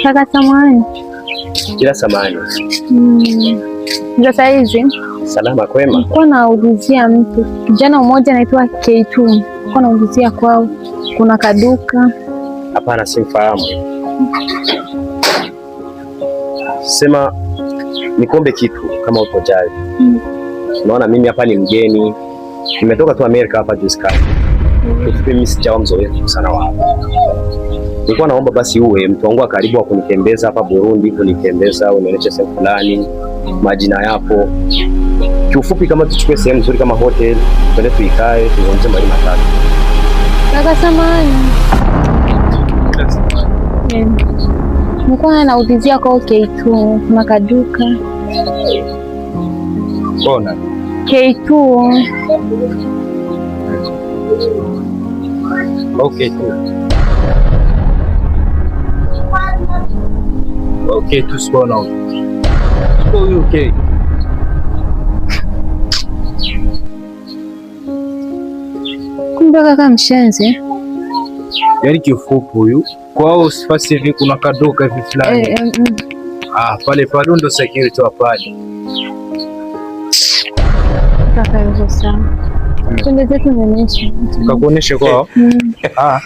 Kaka samahani. Kila samahani. Za saizi. Salama kwema. Nilikuwa naulizia mtu kijana mmoja anaitwa K2. Nilikuwa naulizia kwao kuna kaduka. Hapana, simfahamu. Sema nikombe kitu kama upo jali. Unaona mimi hapa ni mgeni, nimetoka tu Amerika hapa juzi kati. Kifupi mimi sijawa mzoefu sana wa hapa. Nilikuwa naomba basi uwe mtu wangu wa karibu wa kunitembeza hapa Burundi, kunitembeza unionyeshe sehemu fulani, majina yapo. Kiufupi kama tuchukue sehemu nzuri kama hotel, twende tuikae, tuzungumze mawili matatu. Kaka samahani. Nilikuwa naulizia kwao K2 kuna kaduka. Mbona? K2. Okay tu. Okay tu sikuona huyu. Siko huyu okay. Kumbe kaka mshenzi. Yaani kiufupi huyu kwao sifasi hivi kuna kaduka hivi fulani. Ah, pale pale ndo security wa pale. Kaka yuko sawa. Twende zetu nionyeshe. Kakuoneshe kwao. Ah.